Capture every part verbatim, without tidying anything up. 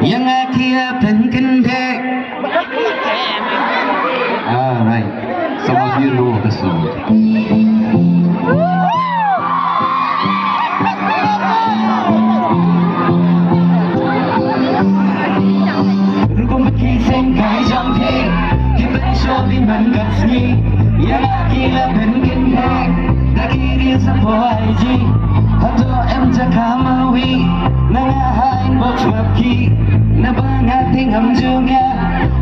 Ïa nga ki la pynkyndit. Alright. Some of you know the song. Rukom ki seng kai jong phi, ki pynshoi beiñ man ka sngi. Ïa nga ki la pynkyndit da ki reel sa poi ji. Hato em jaka ma wi na nga ha inbox ma phi, naba nga teng am jong nga.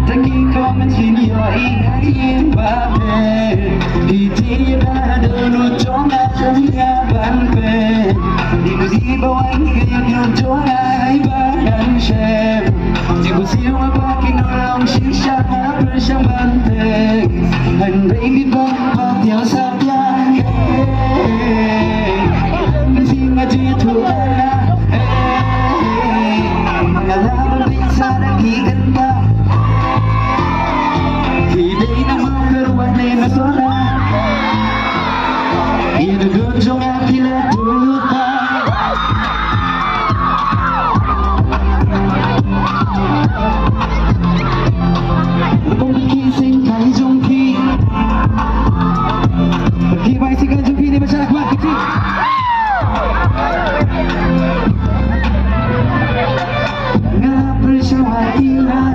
Da ki comment phin ïohi ha ki ba te. Phi te da da nu jong nga jong nga ban pe. Ni ku di ba wan ki nu jong nga ai ba ngan shem. Ji ku siu ma ba ki nu long shisha ma pyrshang ban te. Hynrei mi ba ba tiaw sa tiang. Sing aji tu na. Nga la ban pisa da ki kynta. Ki dei na ma kyrwan ne na sora. Ïa da dun jong nga ki la dulu ta. Rukom ki seng kai jong phi. Ki bai seng kai jong phi ne ba sha kwat ki. Nga pyrshang ha ki ran,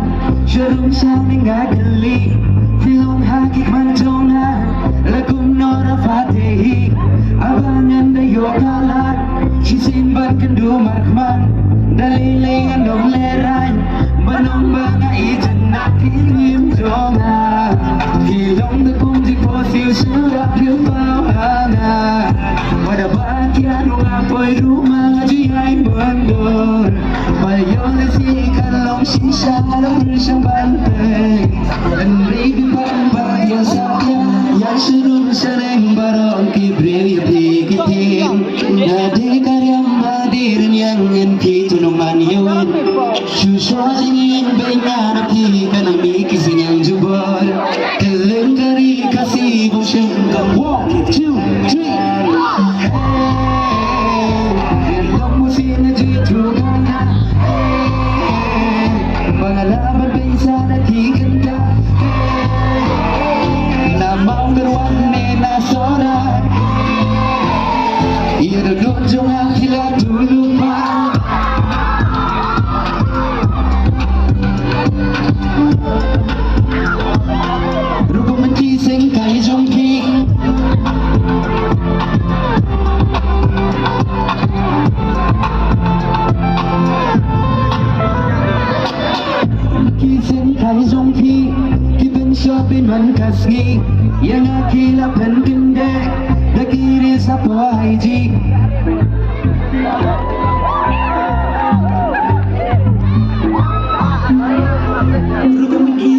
sharum sha ne nga kylli. Phi long ha ki kman jong nga, la kumno ra fate hi. Haba ngan da ïoh ka lad, shisien ban kynduh markhmat. Da lei lei ngan dang lehraiñ, ban ong ba nga ïeit na ki rim jong nga. Ki long da kum jingphohsiew shuwa phi paw ha nga. Wat haba ki ïa ruh nga poi ruh ma nga ju ïai byndur. Ba ïoh lehse kan long shisha la pyrshang ban peit. Hynrei phi pat ba ïa sa ïa sharum shaneng baroh ki briew ïa phi ki tieng. Nga dei ka riam ma dei rynïeng ngan phi tu nongman ïa wan. Shu shuwa ïa ngi beiñ nga na phi ka na mih ki sniang jubor. Kylleng ka ri Khasi bym shym ka. One, two, three. Long musi na ji tu ka na. Ba nga la ban pynsa na ki kynta. Na Mawkyrwat ne na Sohra. Ïa da dun jong nga ki la dulu pa. Rukom ki seng kai jong phi. Ki seng kai jong phi, ki pynshoi beiñ man ka sngi. Ïa nga ki la pynkyndit da ki reel sa poi ji. Rukom ki